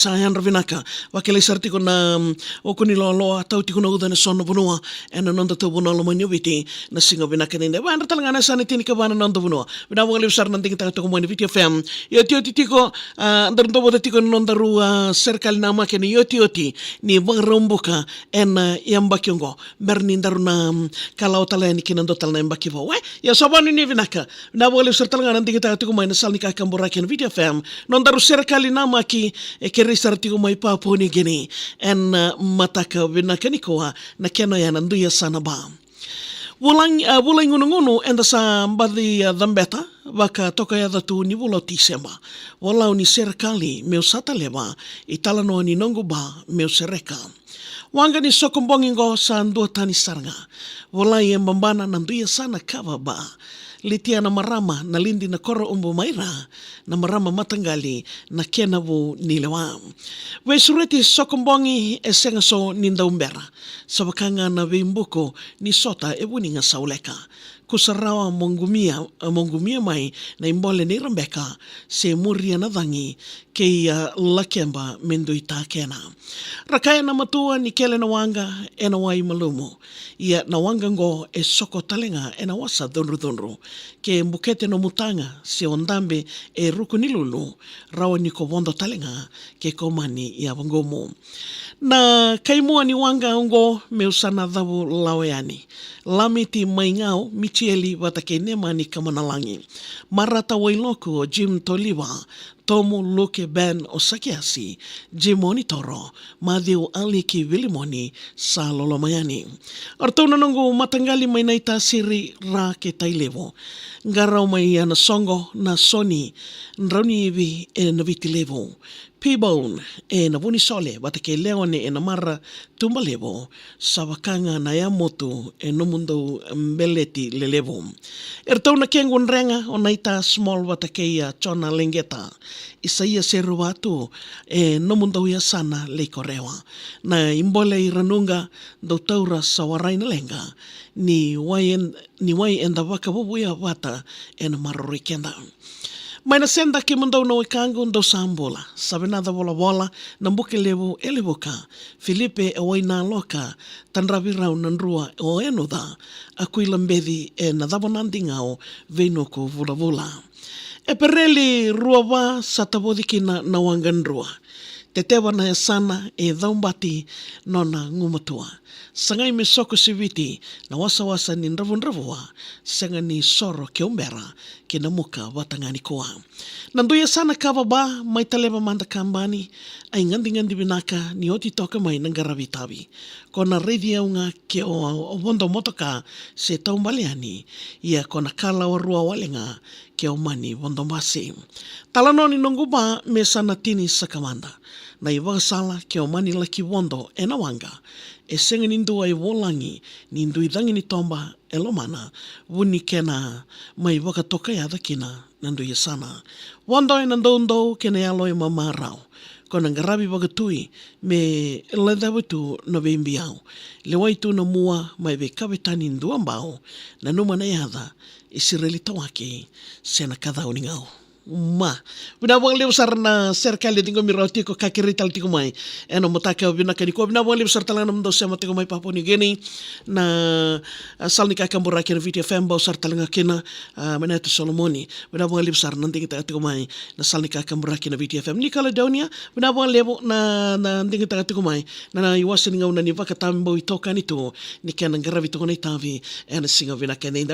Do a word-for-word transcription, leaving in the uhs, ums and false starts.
sa yadra vinaka. Vakilai sara tiko na, mm, oko ni loaloa, tau tiko na uca ena so na vanua ena noda tau vanua lomani o Viti. Na siga vinaka ni dai, vakayadra tale ga na yasana tinikava na noda vanua. Vinaka vakalevu sara na digitaka tiko mai na Viti F M. Iotioti tiko, ah, daru dau vata tiko na nodaru, ah, serekali namaki ena iotioti ni Vakaraubuka ena, ah, yabaki oqo. Bera ni daru na, mm, kalawa tale yani ki na dua tale na yabaki vou. E, ia sa vakanuinui vinaka. Vinaka vakalevu sara tale ga na digitaka tiko mai na sala ni kakaburaki ena Viti F M. Nodaru serekali namaki, e, kerei sara tiko mai Papua New Guinea. Ena, ah, mataka vinaka nikua, na kena oya na Dui Yasana Ba. Vulagi, ah, vulagi gunugunu eda sa baci, ah, cabeta, vakatoka yaca tu ni vula o Tiseba. Volau ni serekali meu sa taleva, italanoa ni noqu ba meu sereka. Waqa ni sokobogi qo sa duatani sara ga. Volai e babana na Dui Yasana Kava Ba. Litia na marama na lidi na koro ubu mai ra, na marama mataqali na kena vu ni lewa. Veisureti sokobogi e sega so ni dau bera. Sa vaka ga na veibuku ni sota e vuniga sauleka. Kusa rawa mo qumia, mo qumia mai na ibole nei Rebeka, se muria na cagi kei, ah, Lakeba me dui takena. Ra kaya na matua ni kele na waqa ena wai malumu. Ia na waqa qo e soko tale ga ena wasa cudrucudru. Ke bukete nomu taga se o dabe e ruku ni lulu, rawa ni ko vodo tale ga ke ko mani yavaqumu. Na kaimua ni waqa oqo meu sa na cavu lawa yani. Lamiti mai Gau, Mitieli vata kei Nemani Kamanalagi. Marata Wailoku, o Jim Toliva, Tomu, Luke, Ben, o Sakiasi, Jimoni Toro, Maciu, Aliki, Vilimoni, sa loloma yani. O ratou na noqu mataqali mai Naitasiri, Ra kei Tailevu. Qarau mai Yanasoqo, Nasoni, Drauniivi, e Navitilevu. P-Bone, e Navunisole, vata kei Leone, e Namara, Tubalevu, sa vaka ga na yamotu e nomudou beleti lelevu. Eratou na kequ drega, o Naita Small vata kei, ah, Jona Leqeta. Isaia Seruvatu, e nomudou yasana lei Korewa. Na ibole i Ranuqa, dou taura sa warai na leqa. Ni wai en-, ni wai eda vakavuvuya vata ena maroroi keda. Mai Naseda, kemudou na wekaqu dou sa bula. Sa Vinaca Volavola, Nabukelevu e Levuka, Filipe e Wainaloka, Tadravirau Nadrua o Enuca, Akuila Beci e Nacavanadi Gau, Veinuku Vulavula. Epereli rua va sa tavoci kina na waqa drua. Teteva na yasana e Caubati nona gumatua. Sagai me soko siviti na wasawasa ni dravudravua, sega ni soro ke ubera, kei Namuka vata ga nikua. Na Dui Yasana Kava Ba, mai Taleva mada Kabani, ai gadigadi vinaka ni oti toka mai na qaravi tavi. Ko na raici au ga ke o, o vodo motoka se taubale yani, ia ko na kalawa rua wale ga ke o mani vodo basi. Talanoa ni noqu ba me sa na tini saka mada. Na ivakasala ke o mani laki vodo ena waqa. E sega ni dua e vulagi ni dui cagi ni toba e lomana, vu ni kena mai vakatokayaca kina na Dui Yasana. Vodo ena doudou kei na yalo e mamarau. Ko na qaravi vakatui me lecava tu na veibiau. Lewai tu na mua mai vei Kavetani Duabau. Nanuma na yaca, Isireli Tawake, se na Kacau ni Gau. Ma, vinaka vakalevu sara na serekali e ciqomi rawa tiko ka kerei tale tiko mai ena mataka vinaka nikua. Vinaka vakalevu sara tale ga na nomudou sema tiko mai Papua New Guinea, na, ah, sala ni kakaburaki na Viti F M, bau sara tale ga kina, ah, Meneta Solomoni. Vinaka vakalevu sara na digitaka tiko mai na sala ni kakaburaki na Viti F M. New Caledonia, vinaka vakalevu na, na digitaka tiko mai na, na iwase ni gauna ni vakatabi bau itokani tu ni kena qaravi tiko na itavi ena siga vinaka edaidai.